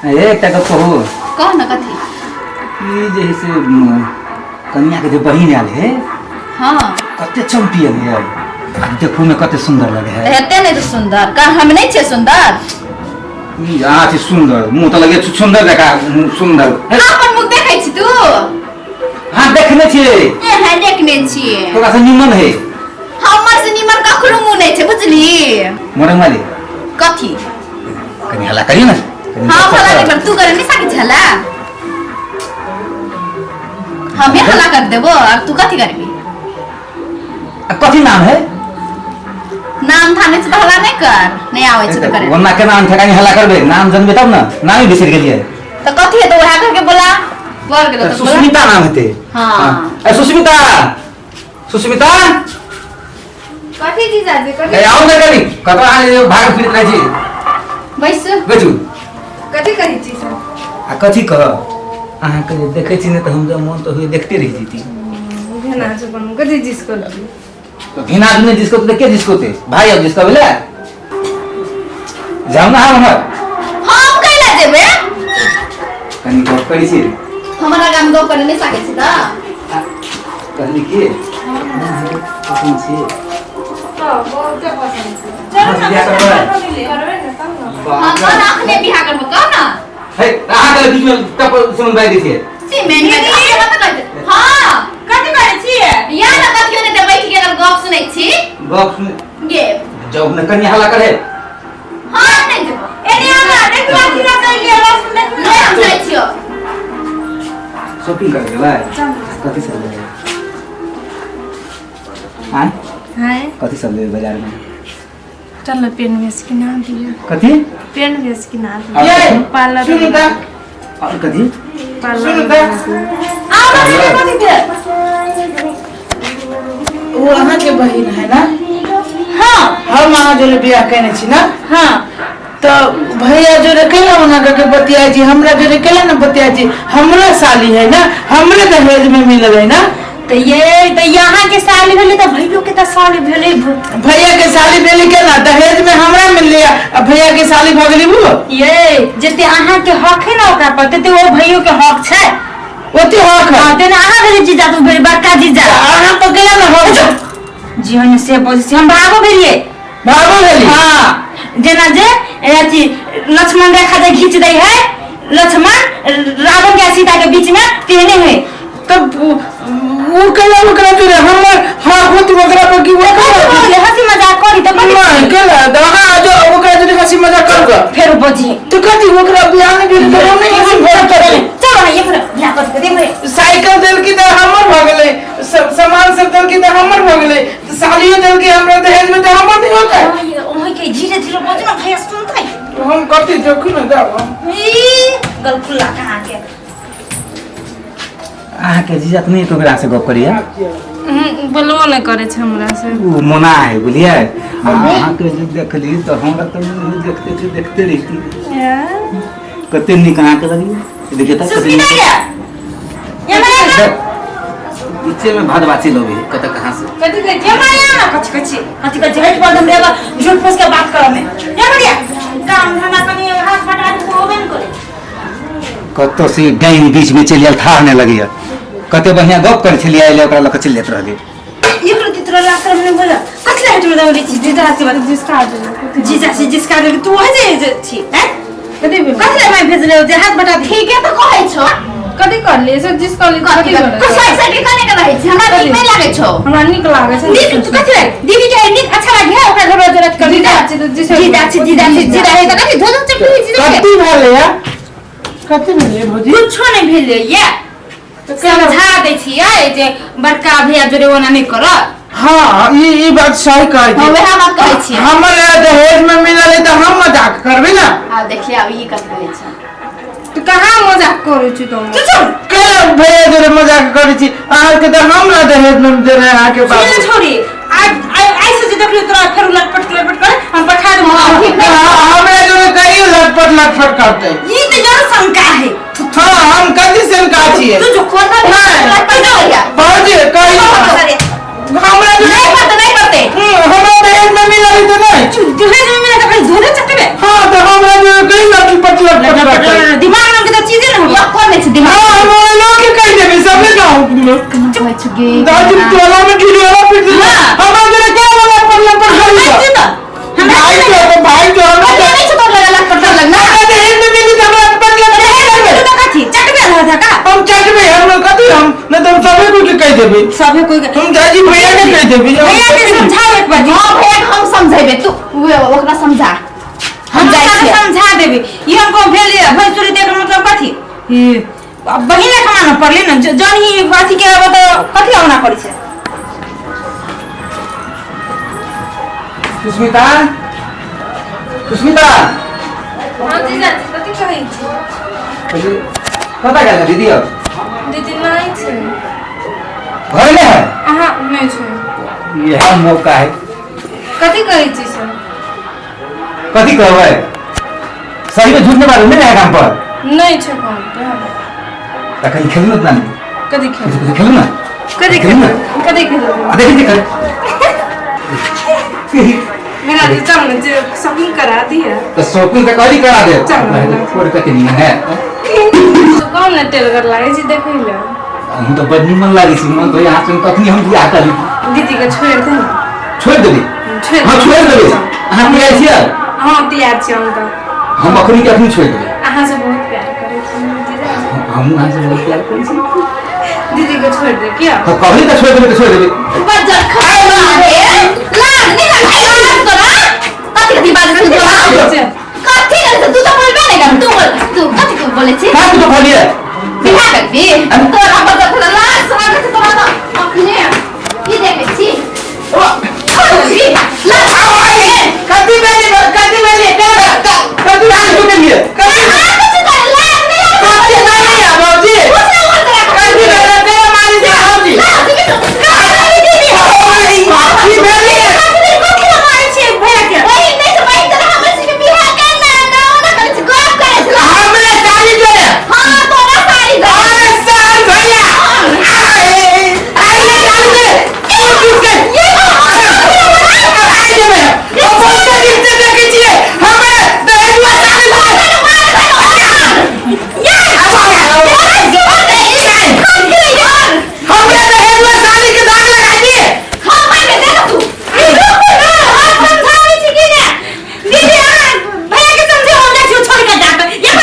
एकटा गप कहू? कह न कथी। ई जे है से कनिया के जे बहिन आयल है। हाँ। कते चैंपियन है आ देखू में कते सुंदर लगे है। हेते नहीं तो सुंदर का हम नहीं छे सुंदर। ई अहाँ छी सुंदर, मुंह तऽ लगे सुंदर जकाँ मुंह सुंदर। हे, अपन मुंह देखै छी तू? हाँ देखने छियै। ए है देखने छियै। तोरा से निमन है। हमर से निमन ककरो मुंह नहीं छे बुझली। मोरंग वाली कथी? कनी हल्ला करियो ना। कनी हाँ गप हल्ला कर। नहीं कर, तू करे नहीं सकै हल्ला। हमें हल्ला कर देबो और तू कथी करबी? आ कथी नाम है? नाम थाने से तो हल्ला नहीं कर, नहीं आवे छै तो करे। ओना के नाम छै कनी हल्ला करबे, नाम जनबे तब ना, नाम ही बिसरि गेलियै। तो कथी है तो वह करके बोला बोल गेलो तऽ तो बोला। सुस्मिता नाम हेतै। हाँ। ए सुस्मिता, सुस्मिता। कथी जीजाजी कथी? ए आउ ने कनी, कतऽ अहाँ भाग फिरैत रहै छी? बैसू। बैसू। कथी कहै छी सब? आ कथी कहब, अहाँके जे देखै छी ने तऽ हमरा मोन तऽ होइए देखते रहि जैती। घिना छै कोनो कथी जिसको लगी? तो घिना आदमी जिसको तो के जिसको थे भाई अब जिसको बोले जाओ ना हम हमर। हम कैला जेबे? कनी गप करै छी। हमरा गाम गप करे नहीं सकै छी तऽ। कहली की पसंद छी? हाँ बहुते पसंद छै। चलू हाँ, ना बियाह करबै। करबै ने तब ना। हाँ कह ना अखने बियाह करबो कह ना। हे अहाँ के बीच में टप सुन बाई दै छियै। सीमेंट में दीदी। कत कहै हां कथी करै छियै? या ना कथियो ने ते बैठ के अगर गप सुनै छी। गप सुन गे जाउ ने कनी हल्ला करे। हां नहीं जेबो। एने आ ना देखू अथी ना कर लिया बस देखू। नहीं हम जाइ छियो। शॉपिंग करे गेलै? कथी सब लेबै? आँय हाय कथी सब लेबै बाजार में? चल पेन बेच के ना दिया। कथी? पेन बेच के ना दिया। ये, पार्लर सुनू तऽ और कथी? पार्लर सुनू तऽ आओ ना कथी भेल? ओ अहाँके बहिन है ना? हाँ। हम अहाँ जोरे बियाह केने छी ना? हाँ। तऽ भैया जोरे केला ओना करके बतियाइ छी, हमरा जोरे केला ना बतियाइ छी? हमरा साली है ना, हमरे दहेज में मिलल है ना। तऽ ये तऽ यहाँ के साली भेलै तऽ भैयो के तऽ साली भेलै। भैया के साली भेली केना? दहेज में हमरा मिलली आ भैया के साली भऽ गेली वो। ये जते अहाँ के हक है ना ओकरा पर तते ओ भैयो के हक छै। ओते हक है? हाँ, तेना अहाँ भेली जीजा तू भेली बड़का जीजा। अहाँ पर केला ना हक? जी हम से बजै छी, हम भागो भेलियै। भागो भेली? हाँ, जेना जे अथी लक्ष्मण रेखा जे घींच दै है लक्ष्मण रावण के सीता के बीच में तेहने है। तब उ केला ओकरा जोरे हमर हक होती ओकरा पर की ओकरा बोले हंसी मजाक करी तऽ कथी? नहीं केला तऽ अहाँ जो ओकरा जोरे हंसी मजाक करबै फेर बजी तो कथी ओकरा बियाह नहि भेल तऽ हम नहि हंसी मजाक करबै। चलो ना ये फिर बियाह कर के देबै। साइकिल देलकी तऽ हमर भऽ गेलै, सब सामान सब देलकी तऽ हमर भऽ गेलै, सालियो देलकी हमरा दहेज में तऽ हमर नहीं होतै। ओहि के धीरे धीरे बजू ना भैया सुनतै। हम कथी देखू ने जाब हम। ई गलखुल्ला कहाँ के। अहाँके जीजा तऽ नहि एको बेर अहाँसँ गप करैया? बोलबो नहि करै छै हमरा से। ओ मोना है बुझलियै। आ अहाँके जे देखली तऽ हमरा तऽ मुँह देखते थे देखते रहिती। कते नीक अहाँके लगैया देखिए तऽ कते सुस्मिता नीक। गे ये माया देख, बीचे में भात बाची लोगे कतऽ कहाँ से। कथी कहै ये माया ना कथी कथी कथी कथी हट पर हम रेबा झूठ फूस के बात करऽ में ये माया काम धंधा कनी हाथ फटा दे होबे न करे। कतौ से डाइन बीच में चलि आयल थाह नहि लगैया। कते बढ़िया गप करै छलियै अयलै ओकरा लऽ कऽ चलि जाइत रहलियै। एक रति तोरा लाज शरम नहीं होला कथी ला हट में दौड़ै छी जीजा से बात जिसका देलक जीजा से जिसका देलक तू वह जे जे छी हैं कथी भेल? कथी ला मैं भेजले जे हाथ बटा दे। ठीके तऽ कहै छौ। कथी करलियै से जिस कहली कथी कथी कथी करलियै? सही सही कने के रहै छी, हमरा नीक नहि लागै छौ। हमरा नीक लागै छै। नीक तू कथी ला दीदी के नीक अच्छा लागे है ओकरा घर जरूरत कर। जीजा छी तऽ जीजा जीजा छी जीजा छी जीजा है तऽ कथी धो धो चटनी जीजा के। कथी भेलै या? कथी भेलै भौजी? कुछो नहीं भेलै ये समझा दै छियै जे बड़का भैया जोरे ओना नहि करऽ। हाँ ई बात सही कहै हम छी। वएह बात कहै छियै। हमर दहेज में मिलल है तऽ हम मजाक करबै ना। आब देखिए आब ई कथी कहै छै। तू कहाँ मजाक करै छी तुम? तू चुप के भैया जोरे मजाक करै छी? अहाँके तऽ हमरा दहेज में देने अहाँके सुन बाबू। छोड़ी आज आइ से जे देखलियो तोरा फेर लटपट लटपट करे हम पठा देबो। हाँ, ठीक है। हमरा जोरे कहियो लटपट लटपट करतै। ई तऽ जड़ शंका है। हाँ हम कथी शंका छियै? तू जो कोना नहीं। लटपट करैया? भौजी कहियो हमरा जोरे नहीं करते नहीं करते। हमरा दहेज में मिलल है तऽ नहीं। दहेज में मिला तऽ कहीं धोने चटबे। हाँ तऽ हमरा जोरे कहियो लटपट लटपट करतै। छु गे दादी टोला में ढिढोरा पीट दिया हाँ। हमरा जरे के वाला पर लंपर खाली जी तो हमरा भाई जो भाई जो हमरा अरे नहीं छो तोर लगा लग पर लगना हमरा दहेज में मिली त हमरा पर लंपर तू तो कथी चटबे रहा था का हम चटबे हम लोग कथी हम न तो हम सबे कुछ कह देबे सभे कोई के- हम दादी भैया के कह देबे भैया के समझाओ एक बार हां भैया के हम समझेबे तू ओकरा समझा हम हम जाइ छियै समझा देबे ई हमको भेल ये भैंसुरी देख मतलब कथी ई अब बहिन लेखा मानऽ पड़लै ने जन ही अथी के आबऽ तऽ कथी औना करै छै सुस्मिता सुस्मिता हाँ जीजाजी कथी कहै छी कतऽ गेल दीदी अब दीदी नहि छै घर में है अहाँ नहि छै यह मौका है कथी कहै छी से कथी कहबै सही में झूठ नहीं मारू नहीं है काम पर नहि छै काम पे त कहीं खेलू ना नहीं कथी खेलू कुछ खेलू ना कथी खेलू खेलू ना कथी खेलू आ देखी देख मेरा जी चल ना जे शॉपिंग करा दिया तो शॉपिंग तो करी करा दे चल। कोई कथी नहीं है तो कम ने टेलगर लागै छै देखै ले हम तो बड़ निमन लागै छी मन तो यहाँ से कखनी हम बियाह करी दीदी के छोड़ि दे ने छोड़ देबी छोड़ि हाँ छोड़ देबी अहाँ तैयार छियै हाँ तैयार छी हम तऽ हम अखनी के अखनी छोड़ देबै अहाँ से बहुत प्यार करै छी जीजाजी हम अहाँ से बहुत प्यार करै छी दीदी के छोड़ि दे किया हाँ कहली तऽ छोड़ देबै तऽ छोड़ देबै बजर खावा रे लाज नहीं लाज तोरा कथी कथी बाजै छी तोरा कथी करै छी तू तऽ बोलबे नहीं कर तू बोल तू कथी के बोलै छी कहाँ कुछो कहलियै बियाह करबी तोरा बजर खा लाज शरम छै तोरा तऽ अपने की देखै छी करबी लाज रे कथी भेलै कथी भेलै कथी कहाँ कुछो केलियै कथी कथी भेलै भौजी कथी भेलै तेरा मारी छै भौजी कथी भेलै हमरे साली जोड़े अरे साल भैया आए आए साली जोड़े ओ किसके आए जेबे ओ बोलते किससे देखै छियै हमरे दहेजुआ साली जोड़े हमरे दहेजुआ साली के दाग लगा दिए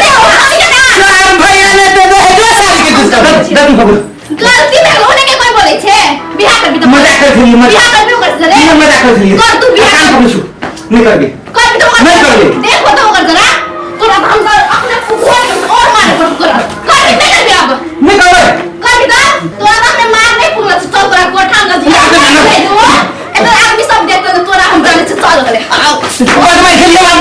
राम भैया ने तो दहेजुआ साली के दुश्मन दही खबर गलती भेल होने के कोई बोलै छै बियाह करबी तऽ मजाक करै छलियै मजाक बियाह करबी ओकर से रे नहीं मजाक करै छलियै कर तू बियाह काम करै छु नहीं करबी करबी तऽ ओकर नहीं करबी। देखो तऽ ओकर जरा तोरा तऽ हम तऽ अपने फुफुआ के और मारे पर तोरा करबी नहीं करबी अब नहीं करबै करबी तऽ तोरा तऽ हमने मार नहीं पुगल छै चल तोरा कोठा में ना, ना, ना। एतऽ आदमी सब देखतौ तऽ तोरा हम जानै छै चल गेलै आओ बड़ मार खेलियै बात